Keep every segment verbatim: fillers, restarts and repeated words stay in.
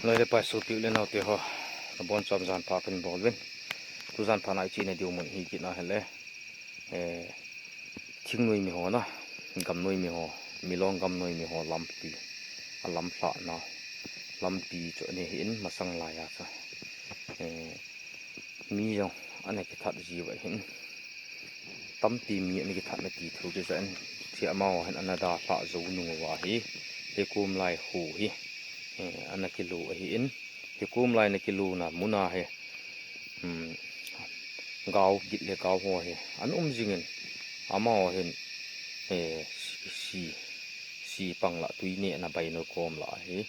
Loi le pai, sopi u le nao te ho, nabonchauvin jan pha kahin bol uvin. Tu jan pha na i chena diu mun hi kit na ahile, eh, thingnoi mi ho na, gamnoi mi ho, Milong gamnoi mi ho lampi, a lamlhah na lampi chu ana hi in, masang lai a chu, eh, mi jong ana kithat jiu ahin, tampi mi ana kithat na ti thu kija in, hiche amaho hin ana dalhah jou nung uva hi, hikom lai ho hi, eh, ana kilo ahin, hikom lai ana kilo na mun a hi, um, gao, git le gao ho hi ana um jing in, amaho hin, eh, si, si, si pang la tui neh na baino kom la hi,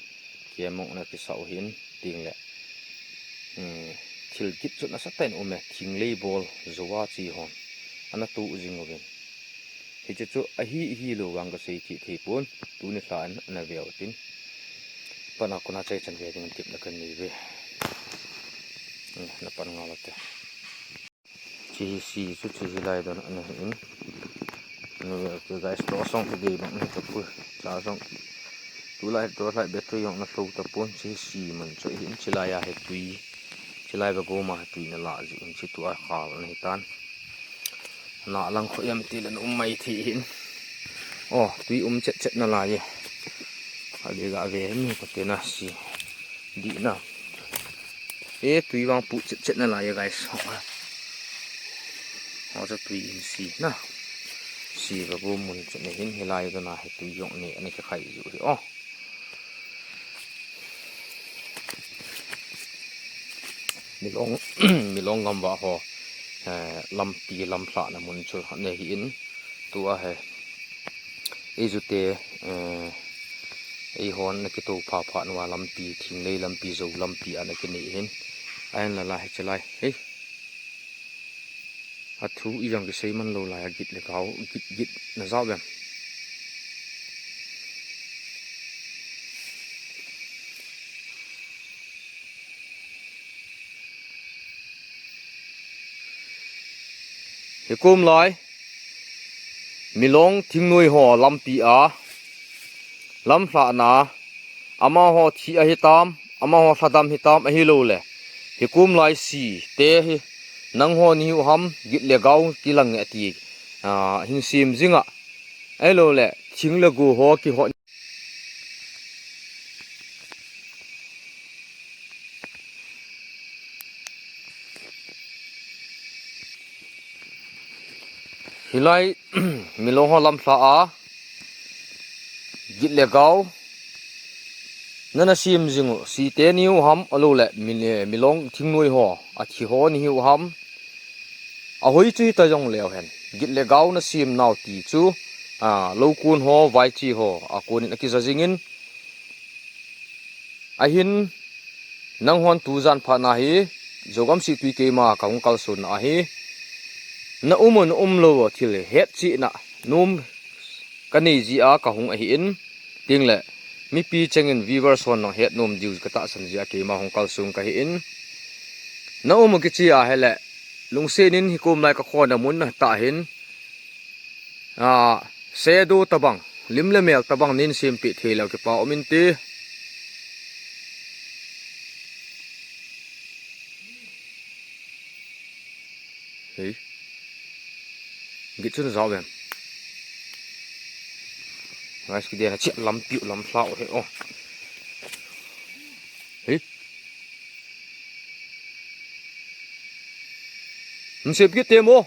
kemong na kisa u hin, ting le, um, thil git chu nasatah in um e, thinglei bol, jou a chi hon ana tu jing uvin. Hiche chu ahi, hilou vang kasei thei thei pon, tuni lha in ana ve u tin. Pan a kona chai chan ve ding tepna kanei uve. Na pan ngal u te. Hiche hi si chu hiche hi lai don ana hi in. Ana ve u te guys, to song hi dei bang hi tapoi. Cha song. Tulai to lai battery jong ana lhou tapon, hiche hi si mun chu hi in, hiche lai a hi tui. Hiche lai va gom a hi tui ana la ji in, hiche tua khal ana hi tan. Na lang kho em ti le na um mai thei hin. O, tui um chet chet na lai e. A dei ga ve mi ko te na si. Di na. E, tui vang pu chet chet na lai e, guys. O, chu tui in si na. Si va gom mun chu na hin, hilai don a hi tui jong neh ana kikhai jiu hi. O. Milong, Milong gamva ho, eh, lampi lamlhah na mun chu ana hi in, tua hi, eiju te, eh, eihon ana kitoh pha pha nauva lampi, thinglei lampi, jou lampi ana kinei hin, ahin la la hiche lai, hei. A thu ijong kisei man lou lai a, git le gao, git, git na jao vem. Hikom lai, Milong thingnoi ho lampi a, lamlhah na, amaho thi ahi tam, amaho lhadam hi tam, ahilou le, hikom lai si te hi, nangho nahiu ham, git le gao kilang e ti, a, hin sem jing a, ahilou le, thing le go ho kihot. Hilai, Milong ho lamlhah a, git le gao, nana sem jing u, si te nahiu ham, ahilou le, Mi-, Milong thingnoi ho, athi ho nahiu ham, ahoi chu hita jong leu hen, git le gao na sem nau ti chu, a, lou kon ho, vaichi ho, a kon in akija jing in, ahin, nanghon tu jan phat na hi, Zogam Sihtui keima kahung kalson na ahi, na um u na um lou u thil hetchihna nom kanei jeh a kahung ahi in, ting le, mipi cheng in viewers hon nang het nom diu katahsan jeh a keima hung kalson kahi in, na um u kichi ahile, lungset in hikom lai kakhona mun na tah hin, a, shadow tabang, lim le mel tabang neihin sempeh thei leu kipa um inte. Hei. Git chu na jao vem. Guys, kidei na chia lampi u lamlhah u hi o. Hei. Hin sem kit temo.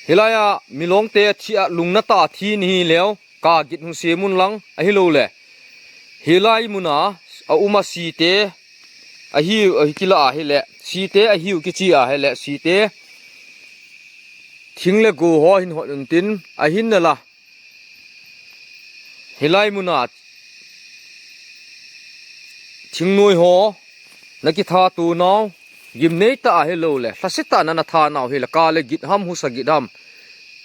Hilai a Milong te thi a lungna tah a thi nahi leu, ka git hung sem un lang ahilou le. Hilai mun a, a um a si te, ahiu, ahi kila ahile, si te ahiu kichi ahile, si te, thing le go ho hin hot un tin, ahin na la. Hilai mun a, thingnoi ho, na kithat u nau, gimnei tah ahilou le, lhasetah na na that nau hi le, ka le git ham, husa git ham.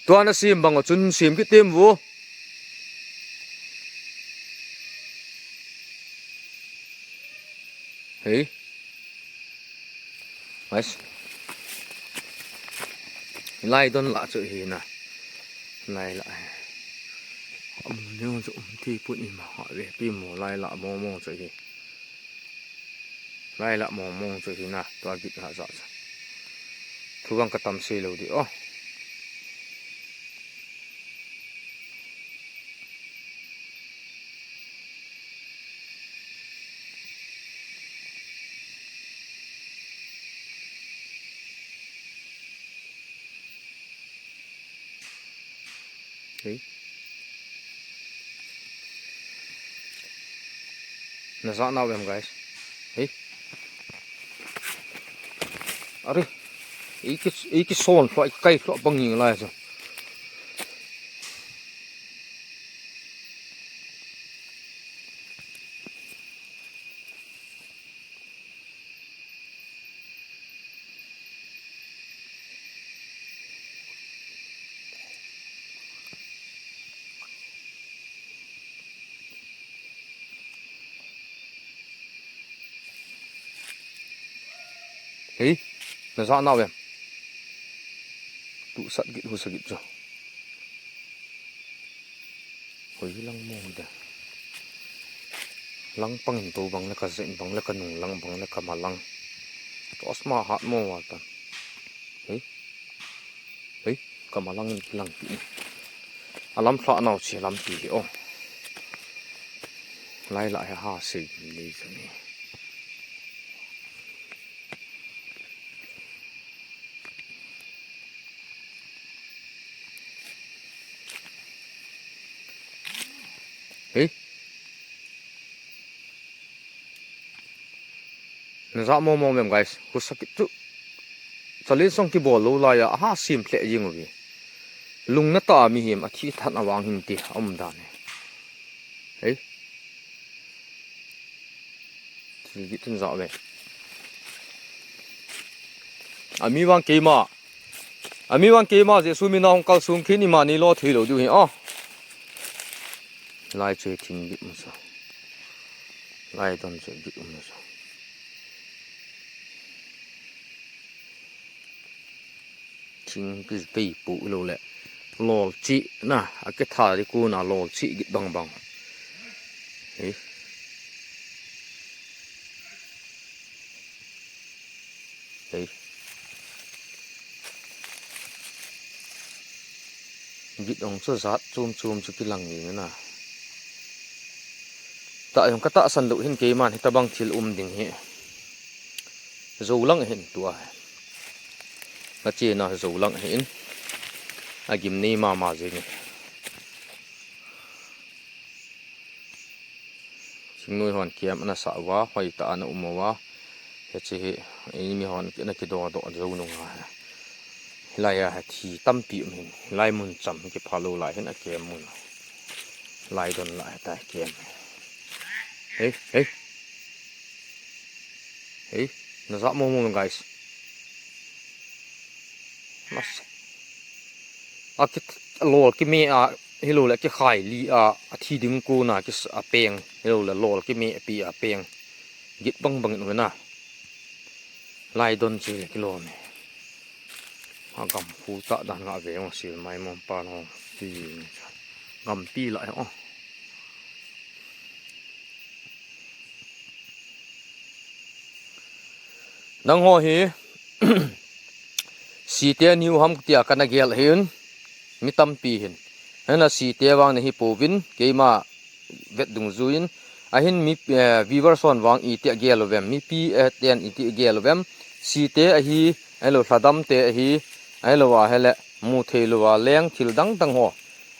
Tua na sem bang u chun sem kit tem vo. Hei. Nice. Lai don la chu hi na. Lai la. Nung chu um thei pon ima ha ve pi mo lai la mo mo chu hi. Lai la mo mo chu hi na tua git ha ja chu. Thu vang ka tam sei lo di o. Hei. Na ja nau em, guys. Hei. Are. Iki, iki son lhua, iki kai lhua bang ing lai chu. Hei, na ja nau em. Tu sat git, hu sa git chu. Hoi lang mo de. Lang pang in to bang le ka zen bang le ka nung lang bang le ka ma lang. Tos ma hat mo wa tan. Hei. Hei, ka ma lang in lang pi. A lam thla nau che lam pi hi o. Lai la he ha sei ni chu ni. Hei. Na ja mo mo mem, guys. Hu sa kit chu. Chalin song kibol lo lai a, ha sim thle jing uvi. Lung na ta mi him a thi than a wang hin ti a um dan. Hei. Thil git tun ja ve. A mi vang keima. A mi vang keima Jesu mina hung kal sung khin ima ni lo thei lo diu hi a. Lai chu thing git um sa. Lai don chu git um sa. Thing ki pei pu lo le. Lol chi na, a ke tha di ku na lol chi git bang bang. Hei. Hei. Git ong chu jat chum chum chu kilang ni na. Ta jong ka tahsan lou hin keiman hitabang thil um ding hi. Jou lang hin tua. Ka chena jou lang hin. A gim nei mama jing. Thingnoi hon kiam ana sa uva, hoi ta ana um uva. Hiche hi, eimi hon ana kido do jou nung a. Hilai a hi thi tampi um hin, hilai mun cham hi kipha lou lai hin a kem mun. Lai don lai ta kem. Hei, hei. Hei, na ja mo mo, guys. Mas. A ki lol ki me a, hilou le ki khai li a, a thi ding ko na ki s-, a peng, hilou le lol ki me a pi a peng. Git bang bang in na. Lai don chi le ki lol me. A gam khu ta dan nga ve ngo sil mai mom pa no. Ti gam pi la o. Nangho hi, site niu ham tia kana gel hin, mi tampi hin. Hena site vang nahi pouvin, keima vet dungjuiyin. Ahin mi, eh, viewers hon vang iti agel uvem, mipi, eh, ten iti agel uvem. Site ahi, ahilou lhadam te ahi, ahilou a hele, mu thei lou a leng thil dang dang ho.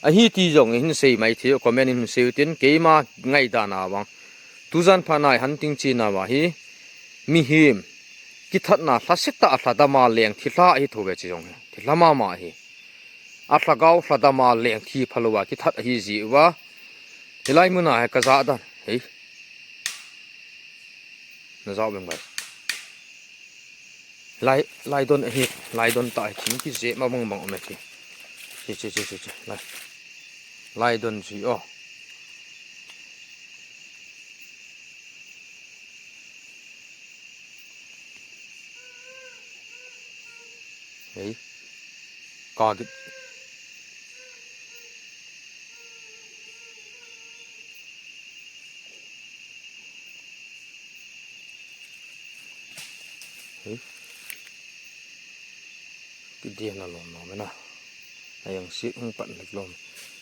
Ahi ti jong hin sei mai thei, comment in hin sei utin, keima ngaidan a vang. Tujan phat nai hunting china va hi, mihem, kithatna lhasetah a lhadam a leng thi lha ahi thou ve chi jong hi. Thi lha mama hi. A lhagao lhadam a leng thi phalou a kithat ahi ji uva. Hilai muna hi ka ja dan. Hei. Na ja uvem bai. Lai, lai don ahi, lai don ta hi thing kije ma bang bang um e ti. Che, che, che, che, che, lai. Lai don ji o. Hei. Ka git. Kidian a lom lom na. Ayang si hung pan lek lom.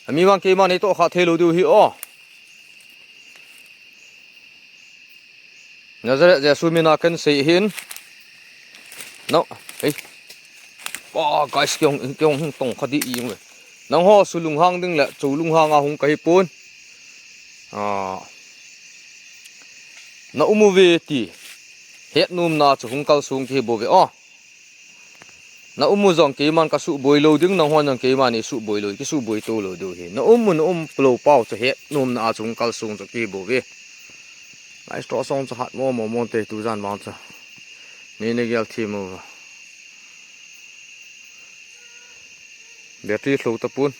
Ami vang keima nei to kha thei lo diu hi o. Nazareth Jesu mina kan sei hin. No, hey. Pa, guys, kiong kiong hung tong kha di i ve. Nangho su lunghang ding le chu lunghang a hung ka hi pun. Ah. Na um uve ti. Het nom na chu hung kal sung ki hi bou ve o. Na um u jong keiman ka suboi lo ding, nangho jong keiman nei suboi lo, ki suboi to lo diu hi. Na um u, na um lo pau chu het nom na a chu hung kal sung chu ki hi bou ve. Ai, to song chu hat mo mo mo te tu jan vang chu. Nei na gel thi mo. Battery hlo ta pun.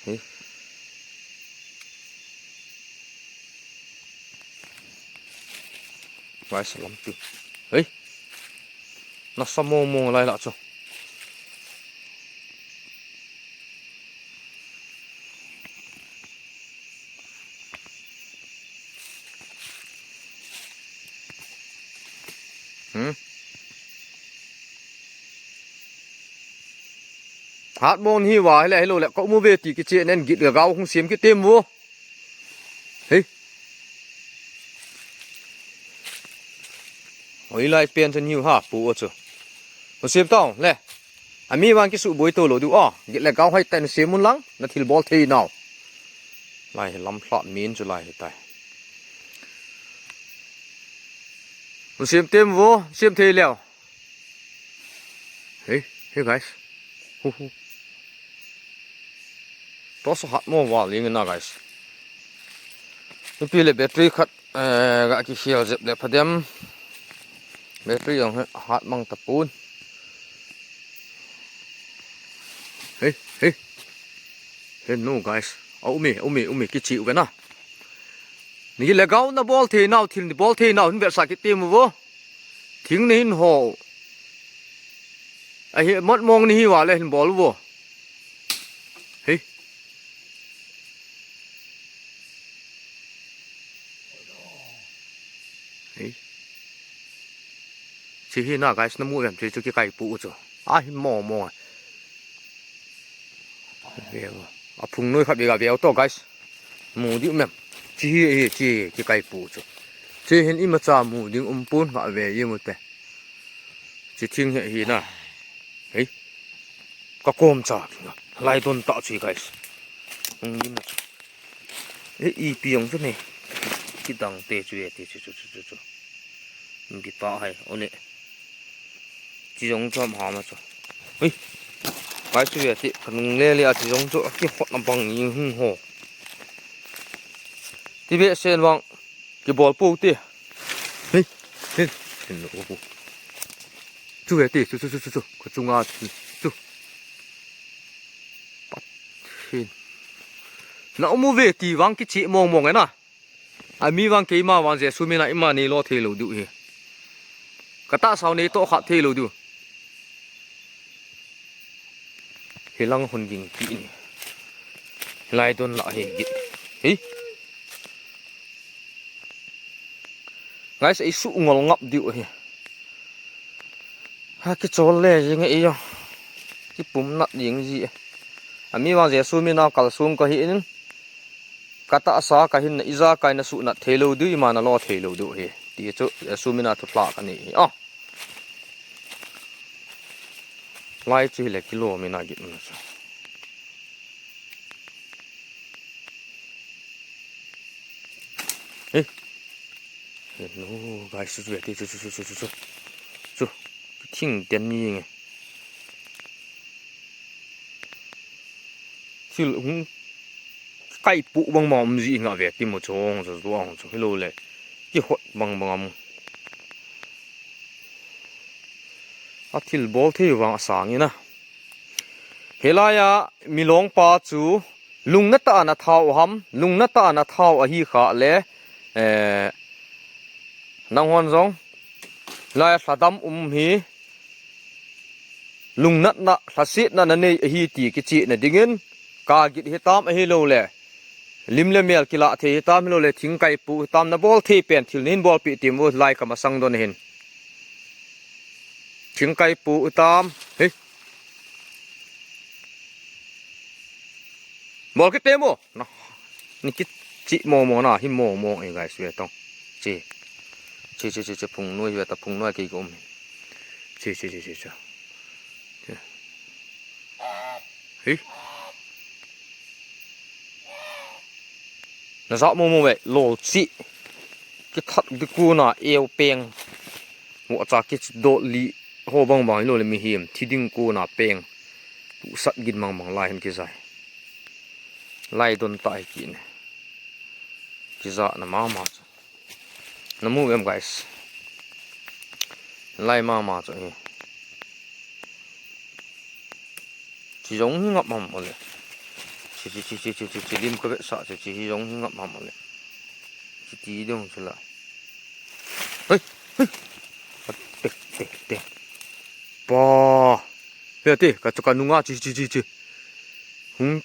Hi. Vai salam tu. Hei. Nasa mong mong lai la chu. Hmm. Hat mong hi va, hile, hilo le, ko mu ve ti kiche nen git ga gau hung sim ki tem vo. Hei. Oi lai pen chen hiu ha, pu o chu. Hung sim tong, le. Ami vang ki suboi to lo diu a. Git le gau hai ten sim un lang, na thil bol thei nau. Lai hi lam hlat min chu lai hi tai. Hung sim tem vo, sim thei leo. Hey, hey guys. Hu, hu. To so hat mo val ing na, guys. Ipi le battery khat, eh, ga ki khel jep le phadem. Battery jong he hat mang ta pun. Hey, hey. Hey, no, guys. A umi, umi, umi kichi u ve na. Ni le gau na bol thei nau, thil ni bol thei nau, hin ve sa ki tem vo. Thing ni hin ho. A hi, mot mong ni hi va le hin bol vo. Hei. Hei. Chi hi na, guys, na mu vem chi chu ki kai pu chu. A hi mo mo. Ve vo. A phung noi khat ve ga ve to, guys. Mu diu mem. Chi hi, hi, chi ki kai pu chu. Chi hin imacha mu ding um pun nga ve i mu te. Chi thing hi, hi na. Hei. Ka kom cha ki nga. Lai don ta chi, guys. Hung dim na chu. E, ipi jong chu ni. Ki dang te chu e, te chu, chu, chu, chu, chu. Hung ki ta hai, o le. Chi jong chu ham ham a chu. Ui. Kai chu ve ti, ka nung le le a chi jong chu, a ki hot na bang ing hung ho. Ti ve sen vang, ki bol pu ti. Hei, hei, hei, o pu. Chu ve ti, chu, chu, chu, chu, chu, ka chunga chu, chu. Pat hin. Na um u ve ti vang ki chi mong mong e na. A mi vang keima vang Jesu mina ima nei lo thei lo diu hi. Ka ta sao nei to kha thei lo diu. Hi lang hon ging ti ni. Lai don la hi gi. Hi. Guys, ei su ngol ngap diu hi. Ha, ki chol le jing e yo. Ki pum nat jing ji. A mi vang Jesu mina kal sung ka hi in. Ka ta sa ka hin na ija kai na su nat thei lo diu, ima na lo thei lo diu hi. Ti chu Jesu mina thu hla ka ni hi. Ah. Lai chu hi le kilo mina git na chu. Hei. Hei, no, guys, chu, chu, chu, chu. Chu. Thing ten ni nge. Thil hung kai pu bang ma um ji nga ve ti mo chong, chu, chu, ang chu, hilo le. Ki hot bang bang am. A thil bol thei vang a sang ina. Helai a milong pa chu lungna ta na thau ham, lungna ta na thau a hi kha le, eh, nang hon jong lai a thladam um hi lungnatna, thlasetna na nei a hi ti kichi na dingin, ka git hi tam a hi lo le, lim le mel kila thei hi tam hi lo le, thing kai pu hi tam na bol thei pen thil nin bol pi tim u lai ka masang don hin. Thingkai pu utam. Hei. Bol kit temo. Na. Ni kit chi mo mo na hi mo mo e guys ve tong. Chi. Chi chi chi chi phung noi ve ta phung noi ki ko um. Chi chi chi chi chi. Hi. Na za mo mo ve lo chi. Ki that di ku na eu peng. Mo cha ki do li ho bang bang lo le mi him. Thi ding ku na peng. Tu sat gin mang mang lai hin ki zai. Lai don ta hi ki ne. Ki za na ma ma. Na mu em guys. Lai ma ma chu hi. Chi jong hi ngap ham ole. Chi chi chi chi chi chi chi lim ka ve sa chi chi hi jong hi ngap ham ole. Chi ti dong chu la. Hei, hei. Te te te. Pa. He te ka chu ka nunga chi chi chi chi. Hung.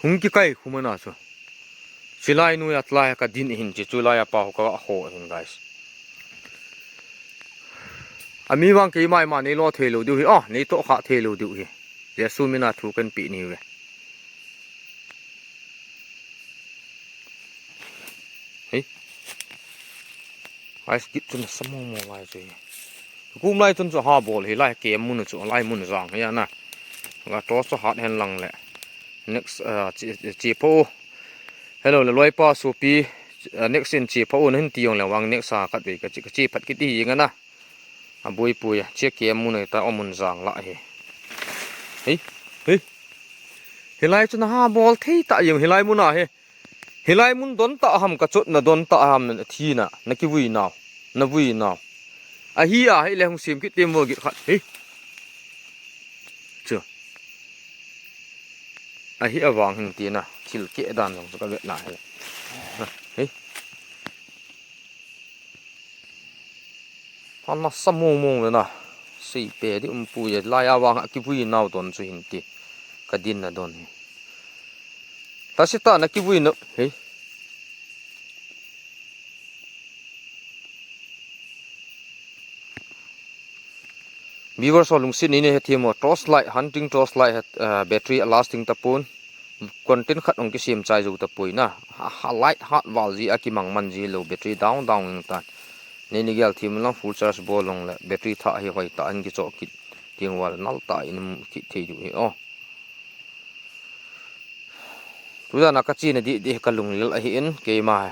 Hung ki kai khu mana chu. Silai nu ya tlai ka din hin chi chu lai a pa ho ka ho hin guys. Ami vang kei mai ma nei lo thei lo diu hi. Oh, nei to kha thei lo diu hi. Jesu mina thu kan pi ni ve. Hei. Guys, kit chun sa mo mo lai chu hi. Kum lai chun chu ha bol hi lai kem mun chu lai mun jang hi ana. Ga to chu hat hen lang le. Next, uh, chi, chi pho. Hello, le loi pa supi, ah, next in chi pho un hin ti jong le vang next a khat ve ka chi, ka chi phat kiti jing ana. A bui pui a, chi kem mun ta o mun jang la hi. Hei, hei. Hilai chu na ha bol thei ta jing hilai mun a hi. Hilai mun don ta ham ka chot na don ta ham na thi na, na ki vui nau, na vui nau. A hi a hi le hung sim kit ti mo git khat. Hei. Chu. A hi a vang hin ti na, thil ke dan jong chu ka vet na hi. Hei. Hana sa mong mong ve na. Sei pe di um pu ye. Lai a vang a ki vui nau don chu hin ti. Ka din na don hi. Ta si ta na ki vui na. Hei. Viewers ho lungset nei nei he thim o, torch light, hunting torch light he, eh, battery a lasting tapon. Content khat ong kisem chai jou tapoi na. Ha, ha light hat val ji a kimang man ji lo battery down down ing tan. Nei ni gel thim lang full charge bol long le battery tha hi hoi ta in kicho kit. Tiang val nal ta in mu kit thei diu hi o. Tujan a ka chena di di ka lunglel ahi in, keima he.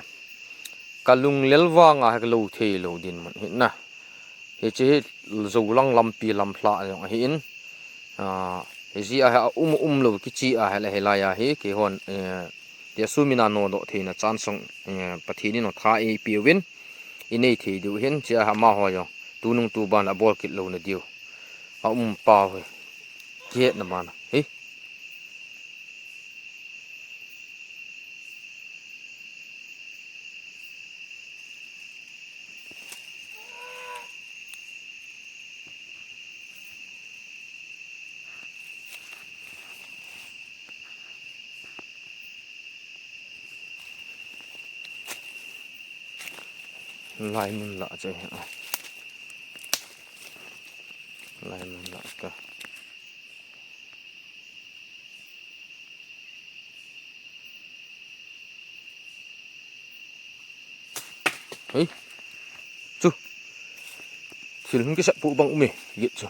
Ka lunglel vang a he ka lo thei lo din mun hi na. Hichi hi Zolang lampi lam hla jong ahi in. Ah, hiji a he a um um lo kichi a he le he lai a hi, keihon, eh, Jesu mina nodoh theina chan song, eh, Pathen in o tha ei piu vin. I nei thei diu hin, chi a he amaho jong. Tunung tuban a bol kit lo na diu. A um pau hi. Kihet na mana. Hi. Lai mun la che. Lai mun la ka. Hei. Chu. Thil hung kisep pu bang um e, git chu.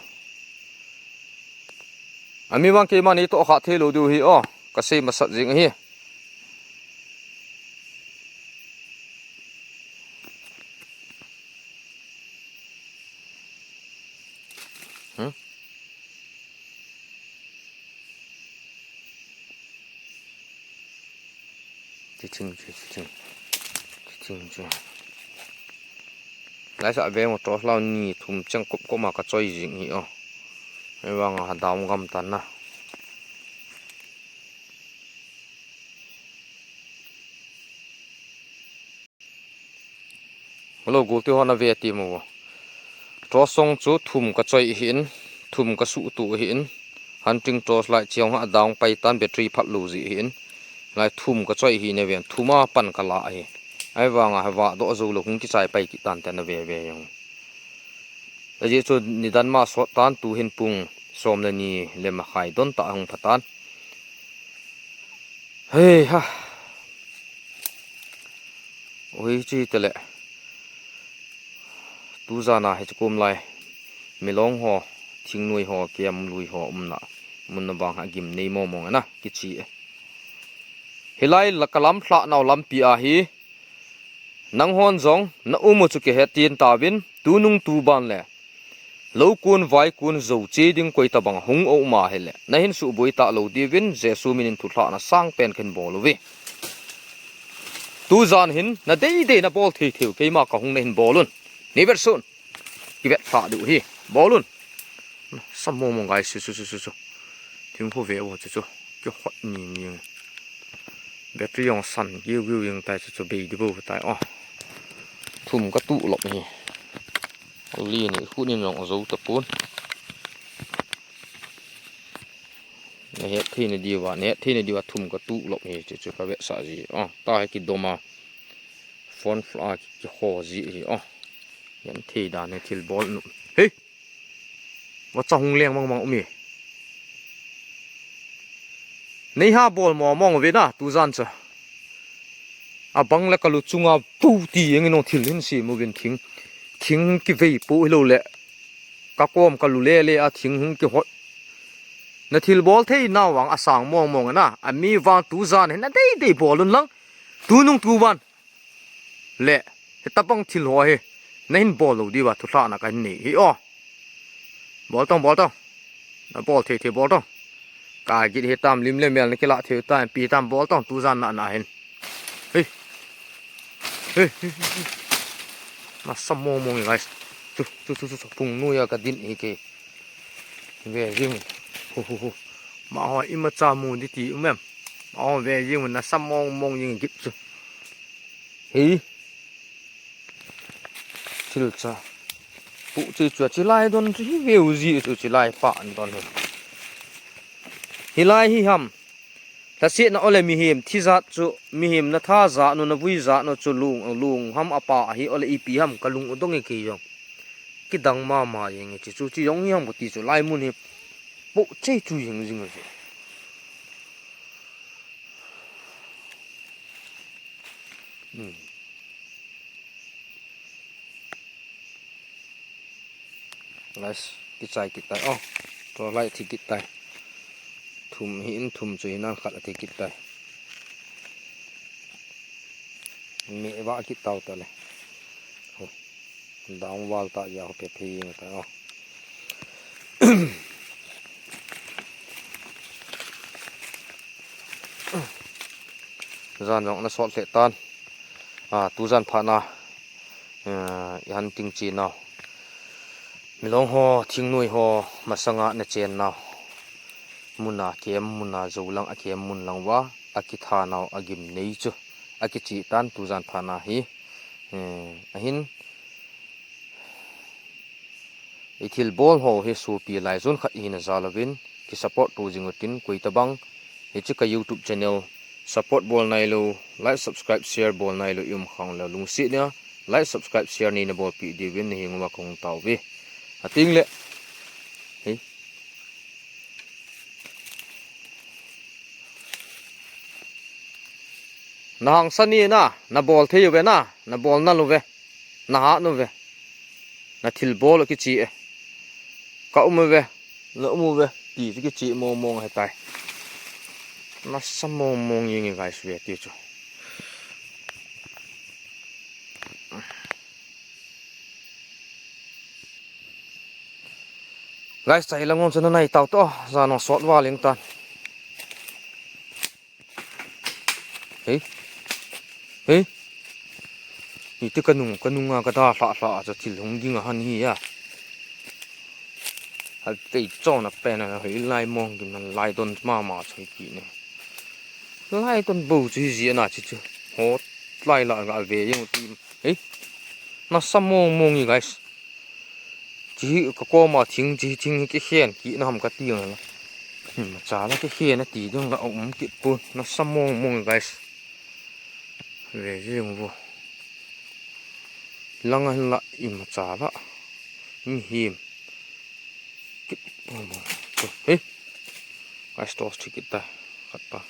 Ami vang keima nei to kha thei lo diu hi o, ka sei masat jing hi. Hmm? Chi ching, chi, chi ching. Chi ching chu. Lai sa ve mo to lau ni thum chang kop kop ma ka choi jing hi o. Hei vang a dam gam tan na. Hello, gol ti hon a ve ti mo. Torch song chu thum ka choi hi in, thum ka su tu hi in, hunting torch light chiang ha dang pai tan battery phat lu ji hi in. Lai thum ka choi hi ne ven, thum a pan ka la hi. Ai vang a va do zo lo hung ki chai pai ki tan te na ve ve jong. Ajeh chu nidan ma sot tan, tu hin pung som le ni le makhai don tah a hung pha tan. Hei ha. Ui, chi te le. Tu jan a hiche kum lai. Milong ho, thingnoi ho, kem lui ho umna. Mun na bang a gimnei mong mong ana, kichi e. Hilai la ka lamlhah nau lampi a hi. Nanghon jong, na um u chu kihet tin tauvin, tunung tuban le. Lou kun, vai kun, zo che ding koi tabang hung um a hile. Na hin suboi talou diuvin, Jesu min in thulhahna sangpen kahin bol uve. Tu jan hin, na deidei na bol thei thei u, keima ka hung na hin bol un. Ni vet sun. Kivet lha diu hi. Bol un. Sa mong mong guys, su, su, su, su, su. Thing khu ve u chu chu. Kihot ni ni. Battery jong san, giu giu jing tai chu chu bei di bo tai o. Thum ka tu lop hi. Ali ni khu nin jong zo ta pun. Na het thei na diu va, na het thei na diu va thum ka tu lop hi chu chu ka ve sa ji. O, ta hi kidom a. Phone fla ki, ki ho ji hi o. Yan thei dan he thil bol nu. Hei! Vacha hung leng mang mang umi. Nei ha bol mo mong ve na, tu jan cha. Abang le ka lu chunga pu ti jeng in ong thil hin si mu vin thing. Thing kivei pu hilou le. Ka kom ka lu le le a thing hung kihot. Na thil bol thei nau vang asang mong mong na. Ami vang tu jan hin na deidei bol un lang. Tunung tuban. Le, hitabang thil ho hi, na hin bol lou diu va, thulhahna ka hin nei hi o. Bol tong, bol tong. Na bol thei thei bol tong. Ka git hi tam lim le mel na kila thei tam, pi tam bol tong, tu jan na na hin. Hei. Hei, hei, hei, hei. Na sa mong mong guys. Tu, tu, tu, tu, tu, pung nu ya ka din hi ke. Ve jing. Hu, hu, hu. Ma ho ima cha mu di ti um em. Ma ho ve jing na sa mong mong jing git chu. Hi. Thil cha. Pu chi chu chi lai don chu hi ve u ji chu chi lai pa an don hi. Hi lai hi ham. Lhasetna ole mihem thi jat chu, mihem na tha jat nu, na vui jat nu chu lung, lung ham apa ahi ole ipi ham ka lung u dong e kei jong. Kidang mama jeng e chi chu, chi jong hi ham ka ti chu, lai mun hi po chei chu jing jing e chu. Hmm. Guys, kichai kit tai. Oh, to lai thi kit tai. Thum hi in thum chu hi nan khat a thi kit tai. Me va kit tau ta le. Ho. Dang val ta ya ho pe phe ing ta. Oh. Jan jong na sot lheh tan. A, tu jan phat na, eh, i hunting chi nau. Milong ho, thingnoi ho, masanga na chen nau. Muna kem, muna zo lang a kem mun lang va, a kitha nau, a gimnei chu. A kichi tan tu jan phat na hi. Eh, ahin, i thil bol ho hi sopi lai jun khat i hina jal uvin, ki support to jing utin, koi tabang, hiche ka YouTube channel support bol nai lou, like, subscribe, share bol nai lou, i um khang lou, lungset nia, like, subscribe, share nei na bolpi diuvin, na heng uva ka hung tao uve. Ating le, hei. Na hangsan ni na, na bol thei uve na, na bol na lou ve, na ha nu ve, na thil bol u kichi e. Ka um uve, na um uve, ti chu kichi mong mong he tai. Na sa mong mong jing e guys ve ti chu. Guys, chai lang on chu na nai tau to, jan ong sot val ing tan. Hei. Hei. Iti ka nung, ka nunga ka da hla hla a cha thil hung ding a han hi a. Hal tei chon a pen a hei lai mong kin lai don mama choi ki ne. Lai don bo chu hi ji na chi chu. Ho lai la ga ve jong ti. Hei. Na sa mong mong hi guys. Chi hi ka koma thing, chi hi thing hi kikhen kina ham ka ti ang la. Hmm, cha la kikhen a ti ding la um kit pon. Na sa mong mong guys. Ve jing vo. Lang a la ima cha la. Mihem. Kit. He. Ai, stores thi kit ta. Khat pa.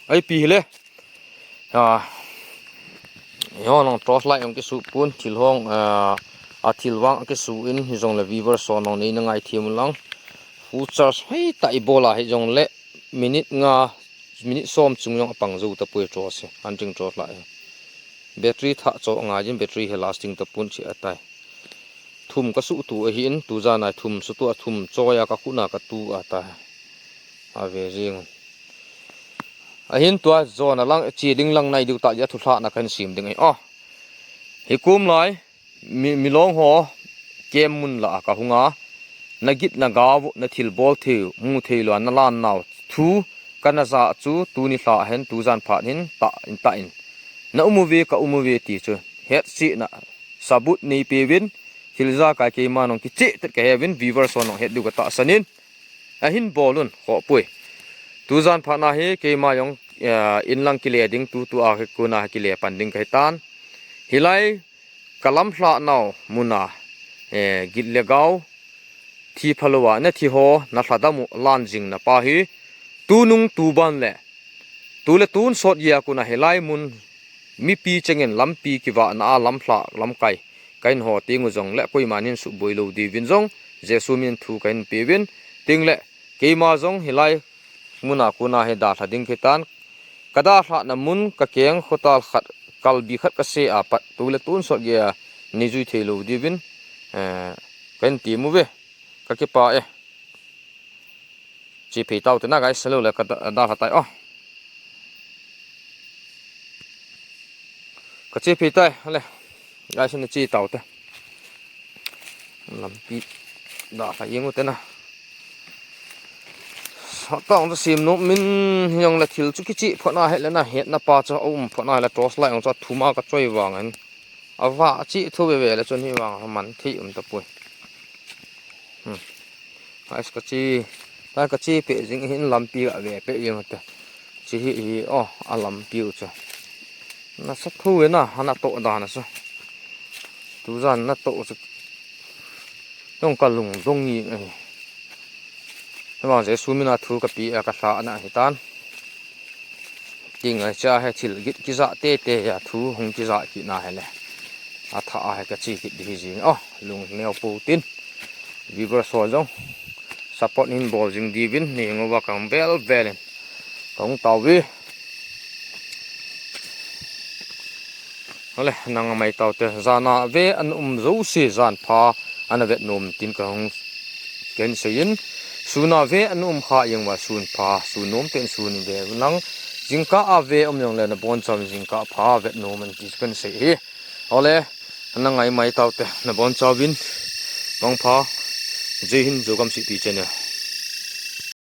Ai, pi hile. Ha. Yo, nang torch light ang kisu pun, thil hong, ah, a thil vang kisu in, hijong le viewers ho nang nei na ngai thiam lang. Full charge hei ta i bola hijong le minute nga, minute som chung jong apang jou tapoi torch hi. Hunting torch light hi. Battery thah cho ngai jin battery hi lasting tapon chi atai. Thum ka suh tu ahin, tu jan a thum suh tu a thum choi a ka khut a ka tu atai. Ave jing. Ahin tua jona lang, chi ding lang nai diu ta ja thu hla na kan sim ding ai. Oh. Hi kum lai, mi, milong ho, kem mun la ka hunga, na git na gau, na thil bol thei, mu thei lo, na lan nau, thu, ka na ja chu, tu ni hla hen, tu jan phat hin, ta in, ta in. Na um uve, ka um uve ti chu, het si na, sabut nei pe vin, thil ja kai keima nong kiche tet ka he vin, viewers ho nong het diu ka tahsan in. Ahin bol un, kho pui. Tu jan phat na hi, keima jong, eh, in lang kile ding, tu tu a hi kuna kile pan ding ka hi tan. Hilai, ka lam hla nau muna, eh, git le gau, thi phalo a, na thi ho, na hla dam u lan jing na pa hi, tu nung tu ban le, tu le tun sot ya kuna hilai mun, mipi chengin lampi kiva na a lam hla, lam kai, ka in ho ting u jong le, koima nin su boi lo di vin jong, Jesu min thu ka in pe vin, ting le, keima jong hilai, muna kuna hi da hla ding khi tan, ka da hla na mun ka keng khotal khat, kalbi khat ka se a pat, tu le tun sot ya, ni jui thei lo di vin, eh, ka in ti mu ve, ka kipa e. Chi phei tau te na, guys, lo le ka da, da hla tai, oh. Ka chi phei tai, le. Guys, na chi tau te. Lampi da kha yeng u te na. Sa tong ta sim nom min jong le thil chu kichi phot na he le na het na pa chu um phot na le torch light jong chu thum a ka choi vang an. Ava chi thu ve ve le chun hi vang man thei um ta pui. Hmm. Guys, ka chi, ta ka chi pe jing hin lampi ga ve pe jing te. Chi hi hi, oh, a lampi u chu. Na sa thu ve na, hana to da na sa. Tu jan na to chu. Jong ka lung dong ngi ai. Hema Jesu mina thu ka pi a ka hla na hi tan. Ting ai cha he thil git kija te te ya thu hung kija ki na he le. A tha a he ka chi kit di hi jing. Oh, lung neo po tin. Viewers ho jong. Support hin bol jing di vin ni ngo va kang bel bel in. Kong tau vi. Hole, nang mai tau te, jana ve an um jo si jan pha, ana vet nom tin ka hung ken seiyin, suna ve an um kha yeng va sun pha, sun nom ten sun ve nang, jingka a ve um yong le na bon cham jingka pha vet nom an ti ken sei hi. Hole, nang ngai mai tau te, na bon cham vin, bang pha, jai hin jo kam si ti channel.